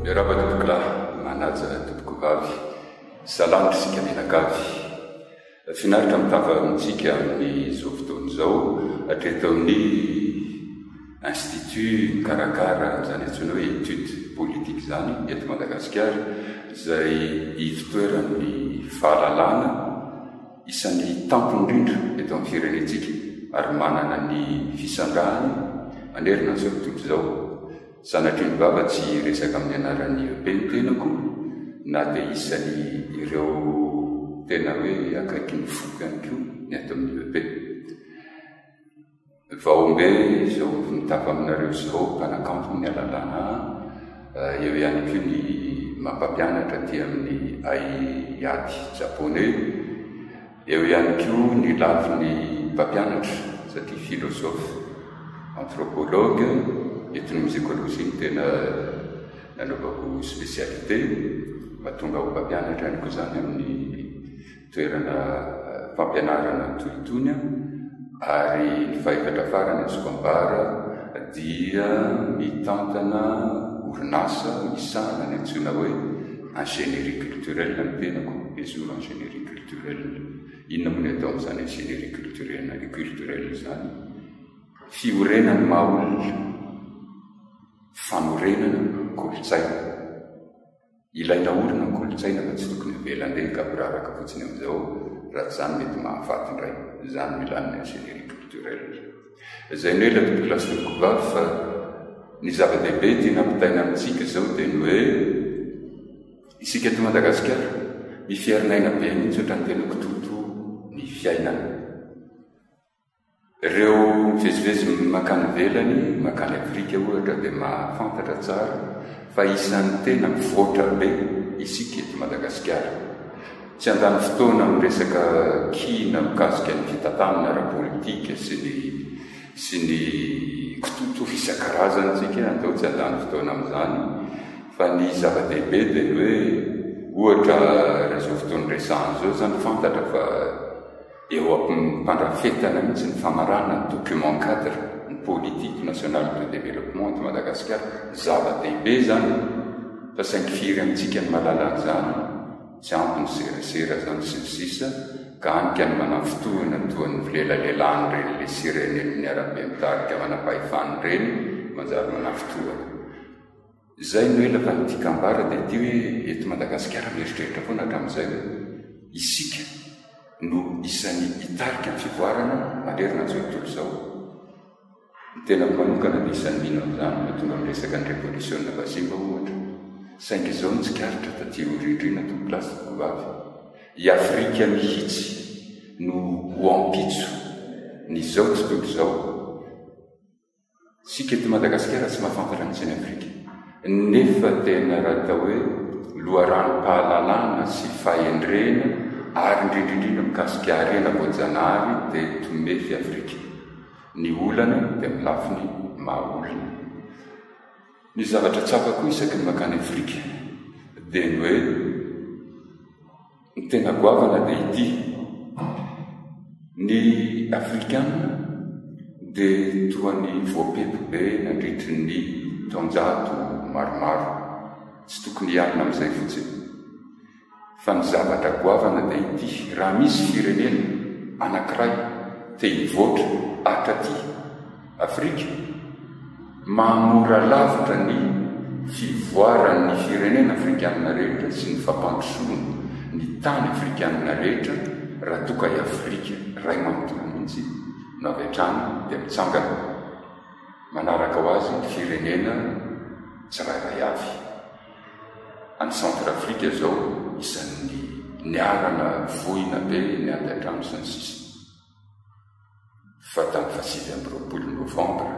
Miarahaba tompokolahy, manaja tompokovavy, salama isika mianakavy. Finaritra mitafa amintsika amin'izao fotoana izao hatreto amin'ny Institut mikarakara izany antsoina hoe études politiques izany eto Madagasikara izay ivotoeran'ny fahalalana isan'ny tampony indrindra eto amin'ny firenentsika ary manana ny fisandrahany manerana an'izao tontolo izao. Sanatria ny vava tsy hiresaka amin'ny anaran'ny EP ny tenako na dia isan'ny ireo tena hoe akaiky ny foko ihany koa ny ato amin'ny EP. Vaombe izao mitafa aminareo izao mpanakanto ny alalana eo ihany koa ny mampampianatra aty amin'ny haiady japoney. Eo ihany koa ny lafiny mpampianatra satria philosophe, anthropologue, ethnomusicologie no tena nanaovako spécialité, mba tonga ho mpampianatra ihany koa izany amin'ny toerana fampianarana toy itony aho. Ary ny fahefatra farany azoko ambara dia mitantana orinasa misahana ny antsoina hoe ingénierie culturelle ny tenako, Bezoro ingénierie culturelle. Culturelle. Inona moa ny atao amin'izany ingénierie culturelle culturelle izany? Fiorenan'ny maha olona, fanorenana kolontsaina. Ilaina orina ny kolontsaina fa tsy tokony avela handeha gaboraraka fotsiny amin'izao raha tsy izany mety mahafaty indray. Izany no ilàna ny ingénierie culturelle. Izay no ela tompoko lahy sy tompoko vavy fa ny zava-dehibe tiana ampitaina amintsika izao dia ny hoe Isika eto Madagasikara, miferinaina be mihitsy ohatran'ny tena kitoatoa ny fiainana. Ireo mivezivezy mankany ivelany, mankany Afrika ohatra dia mahafantatra tsara fa isan'ny tena mivoatra be isika eto Madagasikara. Tsy handany fotoana amin'ny resaka kiana mikasika ny fitantanana ara-politika sy ny sy ny kitoatoa isan-karazany isika, andao tsy handany fotoana amin'izany. Fa ny zava-dehibe dia ny hoe ohatra raha izao fotoana resahana izao izany fantatra fa eo am-pandrafetana mihitsy ny famarana ny document cadre ny politique nationale de développement eto Madagasikara. Zava-dehibe izany fa saingy firy amintsika no mahalala an'izany, tsy ampy ny serasera izany sy ny sisa ka any ka ny manafintohina toa ny filelalelan'ireny le sirene amin'ny arabe mitarika manam-pahefana ireny manjary manafintohina. Izay no ela fa ny tiako ambara dia ity hoe eto Madagasikara mieritreritra foana hatramin'izay hoe isika no isan'ny hitarika ny fivoarana manerana an'izao tontolo izao. Ny tenako manokana dia isan'ny mino an'izany no tonga miresaka ny revolisiona vazimba ohatra. Saingy izao no tsikaritra taty aoriandriana tompokolahy sy tompokovavy. I Afrika mihitsy no ho ampitso ny izao tontolo izao. Isika eto Madagasikara tsy mahafantatra mihitsy an'i Afrika. Nefa tena raha atao hoe loharanom-pahalalana sy fahendrena ary indrindra indrindra mikasika harena voajanahary dia tomefy Afrika. Ny olana dia amin'ny lafiny maha olona. Ny zavatra tsapako isaky ny mankany Afrika dia ny hoe Ny tena goavana dia ity, ny Afrikana dia toa ny voapepy be nandritry ny taonjato maromaro. Tsy tokony hialona amin'izay fotsiny. Fa ny zavatra goavana dia ity, raha misy firenena anankiray te hivoatra hatraty Afrika, mahamora lavitra ny fivoaran'ny firenena afrikanina rehetra sy ny fampandrosoana ny tany afrikanina rehetra raha toa ka i Afrika iray manontolo mihitsy no avy hatrany dia mitsangana manaraka ho azy ny firenena tsirairay avy. Any Centre Afrika izao isan'ny niarana voina be ny ady an-trano sy ny sisa. Fa tamin'ny faha 29 novambra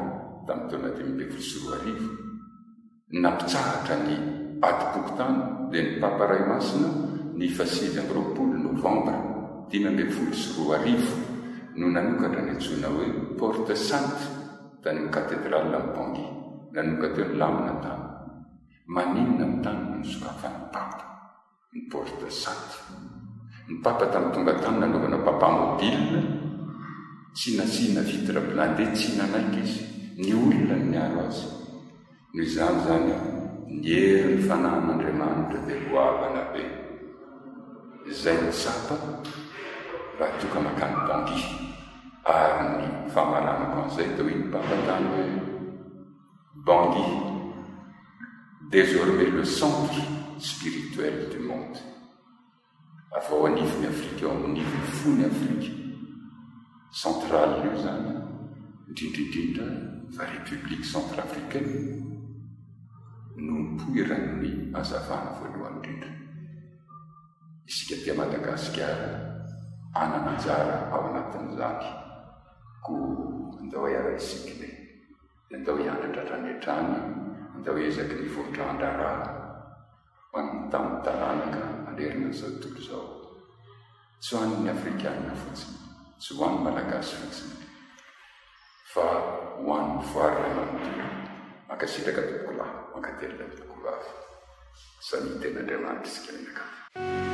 tamin'ny taona 2015, nampitsahatra ny adim-pokontany dia ny Papa Ray Masina ny faha 29 novambra 2015 no nanokatra ny antsoina hoe Porte Sainte tany amin'ny Katedrala amin'i Bangui. Nanomboka teo ny lamina tany. Maninona ny tany no nosokafan'ny Papa? Ny porte sainte. Ny Papa tamin'ny tonga tany nanaovana papa mobile, tsy nasiana vitre blindée, tsy nanaiky izy. Ny olona no niaro azy. Noho izany izany, Ny herin'ny Fanahin'Andriamanitra dia goavana be. Izay no tsapa raha toa ka mankany Bangui. Ary ny famaranako an'izay dia hoy ny Papa tany hoe, Bangui, désormais le centre spirituel du monde. Avy ao anivon'i Afrika, ao anivon'ny fon'i Afrika centrale io izany, indrindra indrindra fa République centrafricaine no nipoiran'ny hazavana voalohany indrindra. Isika aty Madagasikara hanana anjara ao anatin'izany, koa andao hiara-hisikina e! Dia andao hianatra hatrany hatrany, andao hiezaky ny voadrahandraharaha. Ho an'ny tamin'ny taranaka manerana an'izao tontolo izao. Tsy ho an'ny Afrikanina fotsiny, tsy ho an'ny Malagasy fotsiny, fa ho an'ny voary iray manontolo. Mankasitraka tompokolahy, mankatelina tompokovavy. Samia tena Andriamanitra isika mianakavy.